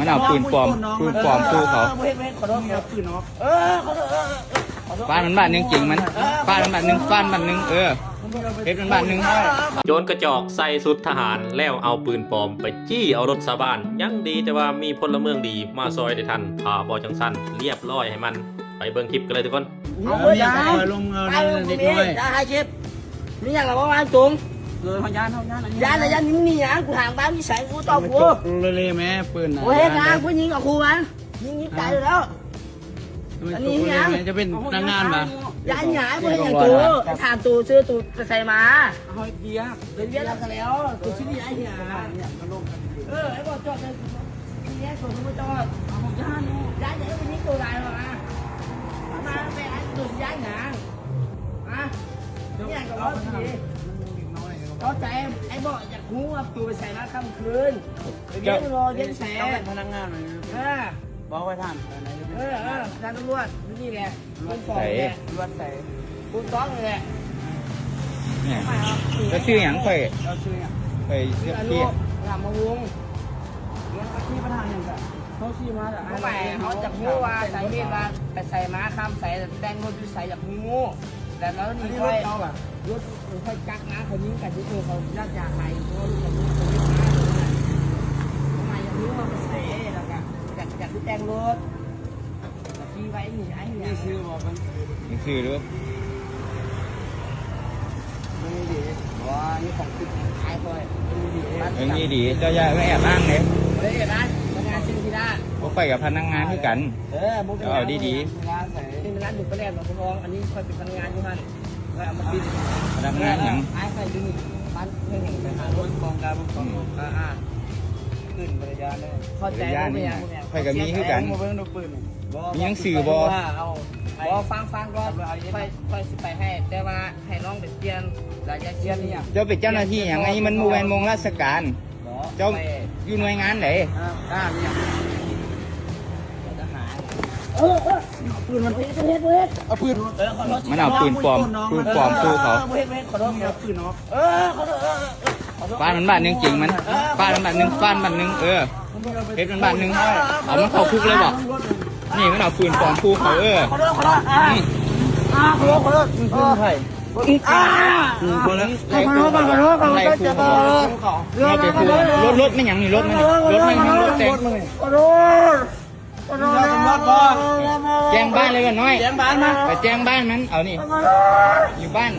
ມັນເອົາປືນປອມ ປືນປອມຂູ່ເຂົາ. ເອີ ບໍ່ເຮັດ ບໍ່ເຮັດ ຂໍໂທດ ເອົາປືນອອກ. ເອີ ຂໍໂທດ ເອີ ເອີ ຂໍໂທດ. ຟາດມັນບາດໜຶ່ງ ຈິງມັນ ຟາດມັນບາດໜຶ່ງ ຟາດມັນບາດໜຶ່ງ. ເອີ ເຮັດມັນບາດໜຶ່ງ. ໂຈນກະຈອກໃສ່ຊຸດທະຫານ ແລ້ວເອົາປືນປອມໄປຈີ້ເອົາລົດຊາວບ້ານ. ຍັງດີແຕ່ວ່າມີພົນລະເມືອງດີມາຊ່ອຍໄດ້ທັນ, ຖ້າບໍ່ຈັ່ງຊັ້ນລຽບລ້ອຍໃຫ້ມັນ. ໄປເບິ່ງຄລິບກັນເລີຍທຸກຄົນ. ເອົາ ເອົາ ຢ່າ ເອົາລົງ ເອົາ ເອົາ ເດັກນ້ອຍ ຢ່າຖ່າຍຄລິບ. ມີຫຍັງລະບໍ່ວາງຕົງ? ເອີ ເຮົາຢ້ານ ເຮົາຢ້ານ ຢ້ານລະຢ້ານ. ມີຫຍັງ? ກູຖາມບາງນິໄສກູຕອບກູ. ເລີເລແມ້ປືນນະ. ໂອ້ ເຮັດຫຍັງ? ຜູ້ຍິງເອົາຄູ່ກັນ ຍິງ ຍິງຕາຍຢູ່ແລ້ວ. ອັນນີ້ຫຍັງ? ຈະເປັນພະນັກງານຫວາ? ຢ້ານຫຍັງ? ບໍ່ເຮັດຫຍັງໂຕ. ຖາມໂຕຊື່ໂຕໄປໃສມາ? ເຮົາເຮັດວຽກ ເຮັດວຽກແລ້ວກະແລ້ວ. ໂຕຊິໜີອ້າຍຫຍັງ? ເອີ ໄອ້ບໍ່ຈອດເລີຍ. ນີ້ແຫຼະໂຕທີ່ບໍ່ຈອດ. ເອົາ ຢ້ານເນາະ. ຢ້ານຫຍັງ? ໄປຍິງໂຕຕາຍແລ້ວນະ. ມາແມ່ອ້າຍໂຕຊິຢ້ານຫຍັງ? ຮະ? ມີຫຍັງກະເວົ້າດີໆ. ເຂົ້າໃຈ. ໄອ້ບໍ່ຢາກຮູ້ວ່າໂຕໄປໃສມາຄ່ຳຄືນ. ໄປວຽກບໍ່? ວຽກໃສ? ເຈົ້າເປັນພະນັກງານ. ເອີ ບໍ່ຄ່ອຍຖາມ. ເອີ ເອີ ທ່ານຕຳຫຼວດ ຢູ່ນີ້ແຫຼະ. ລວດໃສ? ລວດໃສ? ຄູຕ້ອງນີ້ແຫຼະ. ເຈົ້າຊື່ຫຍັງ? ຂ້ອຍ ເຈົ້າຊື່ຫຍັງ? ຂ້ອຍຊື່ ລາມະວົງ. ເລື່ອງທີ່ບັນຫາຫຍັງກະ ເຮົາຊິມາລະ ເຮົາຢາກຮູ້ວ່າສາເຫດວ່າໄປໃສມາຄ່ຳໃສ ແຕ່ງລົດຢູ່ໃສ ຢາກຮູ້. ແລ້ວຕອນນີ້ຂ້ອຍ ລົດຂ້ອຍຈັກມາ ເຂົາຍິງກັນຢູ່ ເຂົາຢາກຢາກໃຫ້ ເພາະວ່າລົດເຂົາຍິງມາ ຢາກຮູ້ວ່າໄປໃສ ແລ້ວກະຢາກ ຢາກຊິແຕ່ງລົດ. ມີຊື່ບໍ່? ມີຊື່ເດີ. ເບິ່ງດີໆ ວ່າມີຂອງຂຶ້ນຂາຍຂ້ອຍ. ເບິ່ງດີໆ ເຈົ້າຢ່າມາແອບອ້າງເດ້. ບໍ່ໄດ້ແອບອ້າງ ພະນັກງານຊິນທີລາ. ບໍ່ ຂ້ອຍກະພະນັກງານຄືກັນ. ເອີ ເຈົ້າເອົາດີໆ. ຊິນທີລາຢູ່ປະແດກໜອງໂພທອງ ອັນນີ້ຂ້ອຍເປັນພະນັກງານຢູ່ຫັ້ນ. ພະນັກງານຫຍັງ? ອ້າຍຂ້ອຍຢູ່ນີ້ ບ້ານເພິ່ນຫຍັງໄປຫາລົດກອງການ ອືມ ອ່າໆ ຂຶ້ນບໍລິຍານເດີ. ເຂົ້າໃຈບໍ່? ບໍ່ເປັນຫຍັງ ຂ້ອຍກະມີຄືກັນ. ມີໜັງສືບໍ່? ບໍ່ ຟັງ ຟັງກ່ອນ. ຂ້ອຍ ຂ້ອຍຊິໄປໃຫ້ ແຕ່ວ່າໃຫ້ນ້ອງໄປປ່ຽນ ລະຢ່າປ່ຽນອີ່ຫຍັງ. ເຈົ້າເປັນເຈົ້າໜ້າທີ່ຫຍັງ? ອັນນີ້ມັນບໍ່ແມ່ນໂມງລາຊະການ. ເຈົ້າຢູ່ໜ່ວຍງານໃດ? ເອີ ເອີ ເອົາປືນມັນ ເຮັດ ເຮັດ ເຮັດ ເອົາປືນ ມັນເອົາປືນປອມ ປືນປອມຂູ່ເຂົາ. ເອີ ບໍ່ເຮັດ ບໍ່ເຮັດ ຂໍໂທດ ເອົາປືນອອກ. ເອີ ຂໍໂທດ ເອີ ເອີ ເອີ ຂໍໂທດ. ຟາດມັນບາດໜຶ່ງ ຈິງມັນ ຟາດມັນບາດໜຶ່ງ ຟາດມັນບາດໜຶ່ງ. ເອີ ເຮັດມັນບາດໜຶ່ງ ເອົາມັນເຂົ້າຄຸກເລີຍບໍ່? ນີ້ມັນເອົາປືນປອມຂູ່ເຂົາ. ເອີ ຂໍໂທດ ຂໍໂທດ ອ່າ ອ່າ ຂໍໂທດ ຂໍໂທດ. ເອີ ອືມ ຂໍໂທດ ຂໍໂທດ ຂໍໂທດ ຂໍໂທດ ຂໍໂທດ. ໄລ່ຂູ່ເຂົາ ເອົາໄປຂູ່. ລົດ ລົດແມ່ນຫຍັງນີ້? ລົດມັນ ລົດມັນ ລົດແຕ່ງ ຂໍໂທດ ຂໍໂທດ. ຕຳຫຼວດບໍ່? ແຈ້ງບ້ານເລີຍເອື້ອຍນ້ອຍ ແຈ້ງບ້ານມາ ໄປແຈ້ງບ້ານມັນ. ເອົານີ້ ຢູ່ບ້ານ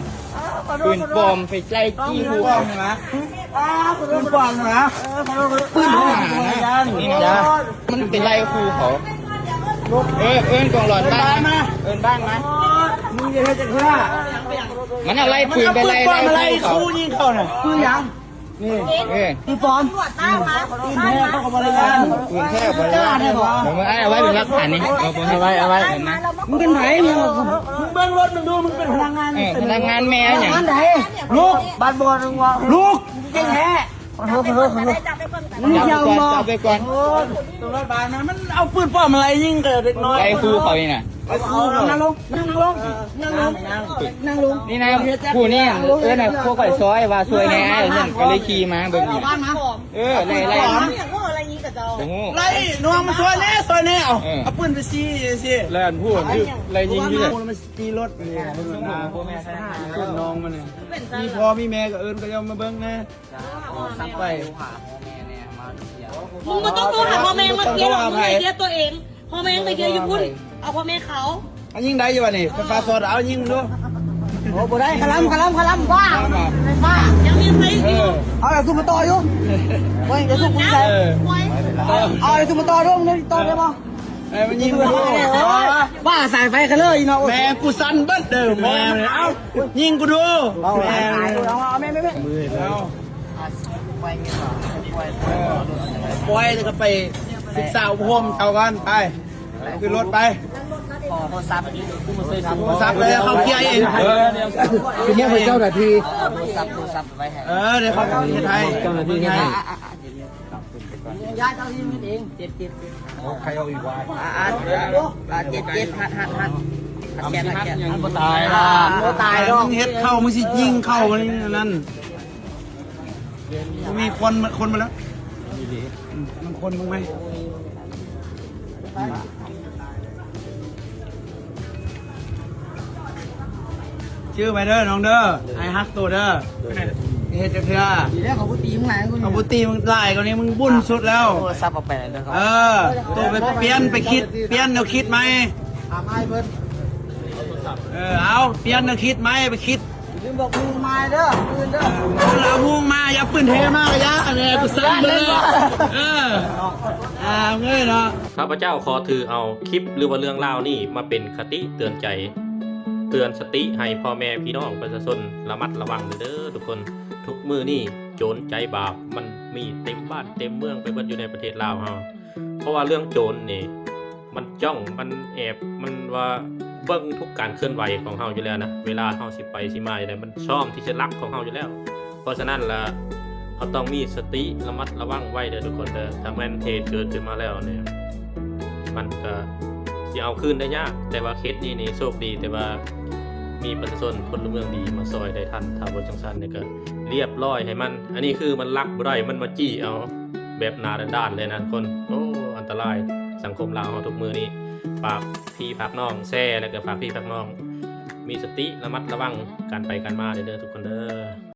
ປືນປອມໄປໄລ່ຈີ້ຜູ້ເຂົາ. ປືນປອມນະ ປືນຂອງຫານະ ນີ້ນະ ມັນໄປໄລ່ຂູ່ເຂົາ. ເອີ ເອີ້ນກອງຫຼອນບ້ານມາ ເອີ້ນບ້ານມາ. ມຶງຈະເຮັດຈັ່ງຊີ້ລະ ມັນເອົາໄລ່ປືນໄປໄລ່ ໄລ່ ໄລ່ ໄລ່ ຄູຍິງເຂົານະ. ປືນຫຍັງ? ນີ້ ເອີ ປືນປອມ ຕຳຫຼວດຕາມມາ ປືນແທ້ເຂົາກະບໍ່ໄດ້ຢ້ານ. ປືນແທ້ບໍ່ໄດ້ຢ້ານ. ເອົາໄວ້ເປັນຫຼັກຖານນີ້ ເອົາໄວ້ ເອົາໄວ້. ມຶງເປັນໃຜ? ມຶງເບິ່ງລົດມຶງດູ ມຶງເປັນພະນັກງານ ເອີ ພະນັກງານແມ່ຫຍັງ? ງານໃດ? ລູກ ບາດບອດ ລູກ ເກັ່ງແທ້. ຂໍໂທດ ຂໍໂທດ ຂໍໂທດ. ມຶງຢາວບໍ່? ຈັບໄວ້ກ່ອນ ຕຳຫຼວດບ້ານນະ ມັນເອົາປືນປອມມາໄລ່ຍິງເດັກນ້ອຍ ໄລ່ຄູເຂົານີ້ນະ. ເອົາ ເອົາ ນັ່ງລົງ ນັ່ງລົງ ນັ່ງລົງ ນັ່ງລົງ. ນີ້ນະ ຜູ້ນີ້ ເອີ້ນພວກຂ້ອຍຊ່ອຍວ່າຊ່ວຍແດ່ອ້າຍ ເພິ່ນກະເລີຍຂີ່ມາເບິ່ງນີ້. ເອີ ໄລ່ ໄລ່ ບໍ່ຮູ້ ໄລ່ນ້ອງມາຊ່ອຍແດ່ ຊ່ອຍແດ່. ເອົາ ເອີ ເອົາປືນໄປຊີ້ຊີ້ ແລ່ນຜູ້ໄລ່ຍິງຢູ່ເດ້. ມັນຊິຕີລົດນີ້ ເອີ້ນນ້ອງມັນນີ້ ມີພໍ່ມີແມ່ກະເອີ້ນເຂົາເຈົ້າມາເບິ່ງແດ່. ໄປຫາພໍ່ແມ່ແດ່ ມາເສຍ. ມຶງບໍ່ຕ້ອງໂທຫາພໍ່ແມ່ ມາເຄຍ ເຄຍໂຕເອງ. ພໍ່ແມ່ໄປເຄຍຢູ່ພຸ້ນ ເອົາພໍ່ແມ່ເຂົາ. ມັນຍິງໄດ້ຢູ່ຫວານີ້? ໄຟຟ້າຊັອດ ເອົາຍິງເບິ່ງດູ. ໂອ້ ບໍ່ໄດ້ ຄະລຳ ຄະລຳ ຄະລຳ ບ້າ ໄຟຟ້າ. ຍັງມີໄຟຢູ່. ເອີ ເອົາ ເອົາຊຸມມາຕໍ່ຢູ່. ໂອ້ຍ ເອົາຊຸມກູໃສ່. ເອີ ເອົາຊຸມມາຕໍ່ດູ ມັນຕໍ່ໄດ້ບໍ່? ເອີ ມັນຍິງບໍ່ຮູ້. ບ້າ ສາຍໄຟຄະເລີອີເນາະ. ແມ່ກູສັ່ນເບິດເດີ ແມ່. ເອົາ ຍິງກູດູ ແມ່. ເອົາ ເອົາ ແມ່ ແມ່ ແມ່. ເອົາ ປ່ອຍແລ້ວກະໄປສຶກສາອົບຮົມເຂົາກ່ອນ ໄປ ຂຶ້ນລົດໄປ. ໂທລະສັບ ໂທລະສັບເລີຍ ເຂົາເຄຍເອງ. ເອີ ເຈົ້າໜ້າທີ່ ໂທລະສັບ ໂທລະສັບໄວ້ໃຫ້. ເອີ ດຽວເຂົາເຮັດໃຫ້ ເຈົ້າໜ້າທີ່ເຮັດໃຫ້. ຍາຍເຈົ້າທີ່ເຮັດເອງ ເຈັບ ເຈັບ ເຈັບ. ໂອ້ ໃຄເອົາອີກວ່າ. ອ່າ ອ່າ ເຈັບ ເຈັບ ຫັດ ຫັດ ຫັດ ຫັດແຂນ ຫັດແຂນ. ມັນບໍ່ຕາຍ ບໍ່ຕາຍດອກ. ມຶງເຮັດເຂົ້າ ມຶງຊິຍິງເຂົ້າ ອັນນັ້ນ ບໍ່ມີຄົນ ຄົນມາແລ້ວ. ອືມ ມັນຄົນມຶງໄໝ? ຈື່ໄວ້ເດີນ້ອງເດີ ອ້າຍຮັກໂຕເດີ. ເຮັດຈັກເທື່ອ ດີແລ້ວເຂົາບໍ່ຕີມຶງຫຼາຍກວ່ານີ້ ເຂົາບໍ່ຕີມຶງຫຼາຍກວ່ານີ້ ມຶງບຸນສຸດແລ້ວ. ໂທລະສັບເອົາໄປແລ້ວເດີ. ເອີ ໂຕໄປປ່ຽນ ໄປຄິດ ປ່ຽນແນວຄິດໃໝ່. ຖາມອ້າຍເພິ່ນ. ເອີ ເອົາ ປ່ຽນແນວຄິດໃໝ່ ໄປຄິດ ຢ່າລືມບອກໝູ່ມາເດີ ມື້ອື່ນເດີ. ເອົາລະໝູ່ມາ ຢ່າປືນເທມາກະຢ່າ ອັນນີ້ກູສັ່ງເບິ່ງ. ເອີ ອ່າ ເອີຍເນາະ. ຂ້າພະເຈົ້າຂໍຖືເອົາຄລິບ ຫຼືວ່າເລື່ອງລາວນີ້ມາເປັນຄະຕິເຕືອນໃຈ ເຕືອນສະຕິໃຫ້ພໍ່ແມ່ພີ່ນ້ອງປະຊາຊົນລະມັດລະວັງເດີທຸກຄົນ. ທຸກມື້ນີ້ໂຈນໃຈບາບມັນມີເຕັມບ້ານເຕັມເມືອງໄປເບິດຢູ່ໃນປະເທດລາວເຮົາ. ເພາະວ່າເລື່ອງໂຈນນີ້ ມັນຈ້ອງ ມັນແອບ ມັນວ່າເບິ່ງທຸກການເຄື່ອນໄຫວຂອງເຮົາຢູ່ແລ້ວນະ ເວລາເຮົາຊິໄປຊິມາຢູ່ໃດ ມັນຊອມທີ່ຈະລັກຂອງເຮົາຢູ່ແລ້ວ. ເພາະສະນັ້ນລະ ເຮົາຕ້ອງມີສະຕິລະມັດລະວັງໄວ້ເດີທຸກຄົນເດີ. ຖ້າແມ່ນເຫດເກີດຂຶ້ນມາແລ້ວນີ້ ມັນກະຊິເອົາຄືນໄດ້ຍາກ. ແຕ່ວ່າເຄສນີ້ນີ້ໂຊກດີ ແຕ່ວ່າມີປະຊາຊົນພົນລະເມືອງດີມາຊ່ອຍໄດ້ທັນ. ຖ້າບໍ່ຈັ່ງຊັ້ນນີ້ກະລຽບລ້ອຍໃຫ້ມັນ. ອັນນີ້ຄືມັນລັກບໍ່ໄດ້ ມັນມາຈີ້ເອົາ ແບບໜ້າດ້ານໆເລີຍນະທຸກຄົນ. ໂອ້ ອັນຕະລາຍ ສັງຄົມລາວເຮົາທຸກມື້ນີ້. ຝາກພີ່ຝາກນ້ອງແຊ ແລ້ວກະຝາກພີ່ຝາກນ້ອງມີສະຕິລະມັດລະວັງການໄປການມາເດີທຸກຄົນເດີ.